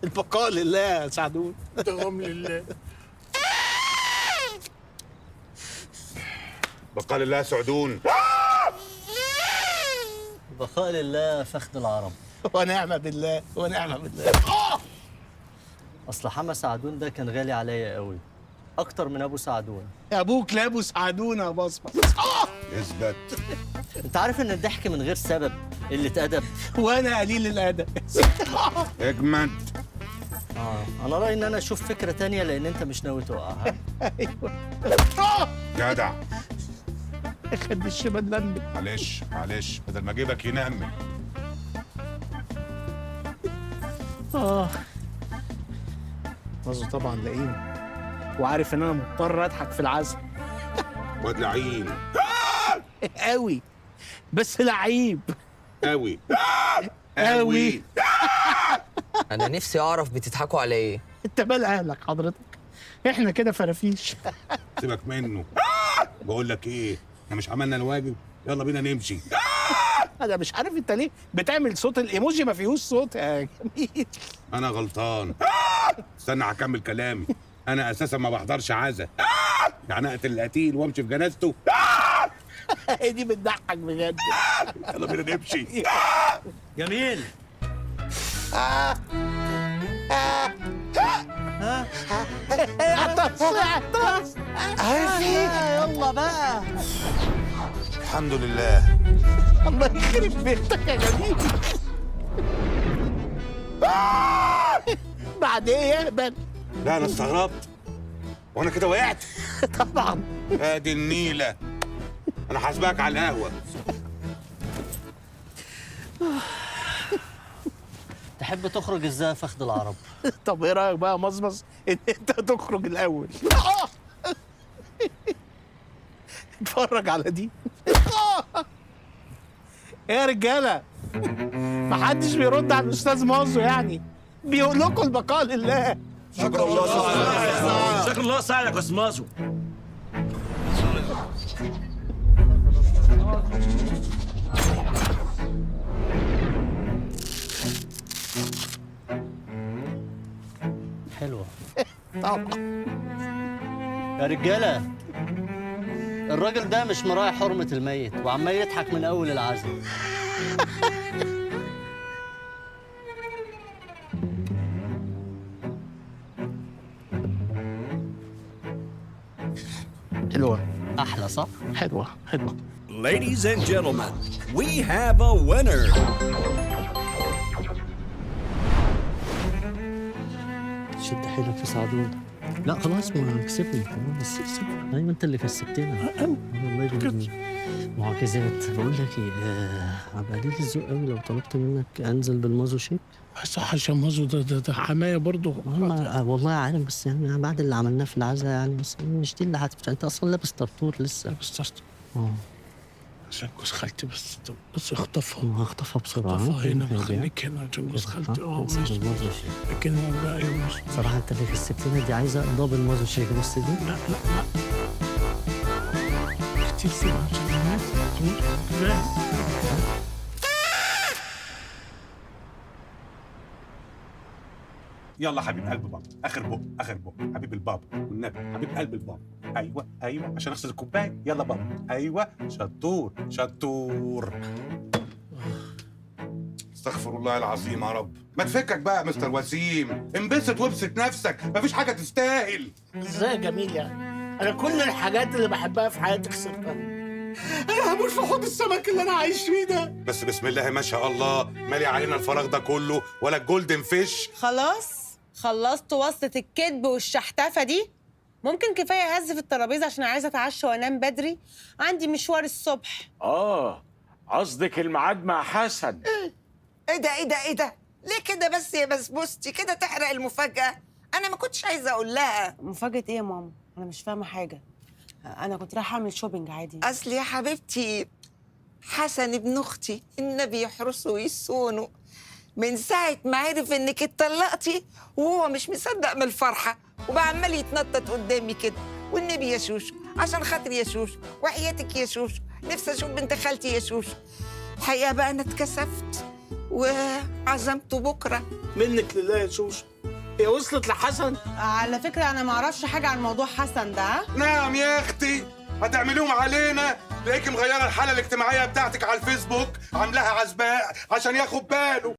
البقاء لله يا سعدون. دوام لله. بقاء لله يا سعدون. بقاء لله فخد العرب. ونعمه بالله ونعمه بالله. اصل حما سعدون ده كان غالي عليا قوي، اكتر من ابو سعدون. يا ابوك لابو سعدون يا بصمة. اثبت. انت عارف ان الضحك من غير سبب قلة ادب؟ وانا قليل الادب. اجمد. انا رايي ان انا اشوف فكرة تانية، لان انت مش ناوي تقع. ها؟ ايوه. جدع. خد الشمال لمبي. معلش معلش، بدل ما اجيبك ينمي. مازو طبعا لئيم، وعارف ان انا مضطر اضحك في العزم. واد لعين قوي، بس لعيب قوي قوي. انا نفسي اعرف بتضحكوا على ايه. انت مال اهلك حضرتك؟ احنا كده فرافيش. سيبك منه. بقول لك ايه، احنا مش عملنا الواجب، يلا بينا نمشي. انا مش عارف انت ليه بتعمل صوت الايموجي ما فيهوش صوت يا جميل. انا غلطان. استنى هكمل كلامي. انا اساسا ما بحضرش عزا، يعني اقتل القتيل وامشي في جنازته. دي بتضحك بجد. يلا بينا نمشي. جميل. اعطس اعطس. يلا بقى. الحمد لله. الله يخرب بيتك يا جميل. بعد ايه يا هبل؟ لا انا استغربت، وانا كده وقعت. طبعا. ادي النيله، انا حاسبك على القهوة. تحب تخرج ازاي يا فخد العرب؟ طب ايه رايك بقى يا مصمص ان انت تخرج الاول؟ اتفرج على دي. ايه يا رجاله، محدش بيرد على الاستاذ مازو، يعني بيقول لكم البقاء لله. شكرا الله سعيك. شكرا الله سعيك يا استاذ مازو. حلوة. طبعا. يا رجاله، الراجل ده مش مراعي حرمه الميت وعمال يضحك من اول العزم. حلوة احلى صح؟ حلوة حلوة. Ladies and gentlemen, we have a winner. شد حيلك في سعدون. لا خلاص ما كسبني خلاص. ايوه انت اللي كسبتنا. والله معجزات. بقول لك ايه، هبقى قليل الذوق قوي لو طلبت منك انزل بالمازو شيك. صح، عشان مازو ده حماية برضه. والله عارف، بس يعني بعد اللي عملناه في العزاء يعني، بس مش دي اللي هتفتح. انت اصلا لابس طرطور لسه. لابس طرطور اه عشان جوز خالتي، بس اخطفها. هخطفها بسرعة. اخطفها هنا، خليك هنا عشان جوز خالتي. ماشي. لكن بقى يا صراحة انت اللي كسبتنا دي، عايزه double مازو شيك. بص دي. لا لا لا كتير سيبها عشان الناس. يلا حبيب قلب بابا، اخر بق اخر بق، حبيب البابا والنبي، حبيب قلب البابا. ايوه ايوه، عشان اغسل الكوباية. يلا بابا. ايوه شطور شطور. استغفر الله العظيم يا رب. ما تفكك بقى يا مستر وسيم، انبسط وابسط نفسك، مفيش حاجة تستاهل. ازاي يا جميل يعني؟ انا كل الحاجات اللي بحبها في حياتي خسرتها. انا هموت في حوض السمك اللي انا عايش فيه ده. بس بسم الله ما شاء الله، مالي علينا الفراغ ده كله ولا ال golden fish. خلاص خلصت وصلة الكذب والشحتفة دي؟ ممكن كفاية هز في الترابيزة عشان عايزة اتعشى وانام بدري، عندي مشوار الصبح. قصدك الميعاد مع حسن. ايه ده ايه ده ايه ده؟ ليه كده بس يا بسبوستي؟ كده تحرق المفاجأة. أنا ما كنتش عايزة أقول لها. مفاجأة ايه يا ماما؟ أنا مش فاهمة حاجة. أنا كنت رايحة أعمل shopping عادي. أصل يا حبيبتي حسن ابن أختي النبي يحرسه ويصونه، من ساعة ما عرف إنك اتطلقتي وهو مش مصدق من الفرحة، وبقى عمال يتنطط قدامي كده، والنبي يا شوشو عشان خاطري يا شوشو، وحياتك يا شوشو، نفسي أشوف بنت خالتي يا شوشو. الحقيقة بقى أنا اتكسفت، وعزمته بكره. منك لله يا شوشو، هي وصلت لحسن؟ على فكرة انا ما اعرفش حاجة عن موضوع حسن ده. ها؟ نعم يا اختي، هتعمليهم علينا؟ تلاقيكي مغيرة الحالة الاجتماعية بتاعتك على الفيسبوك، عاملاها عزباء عشان ياخد باله.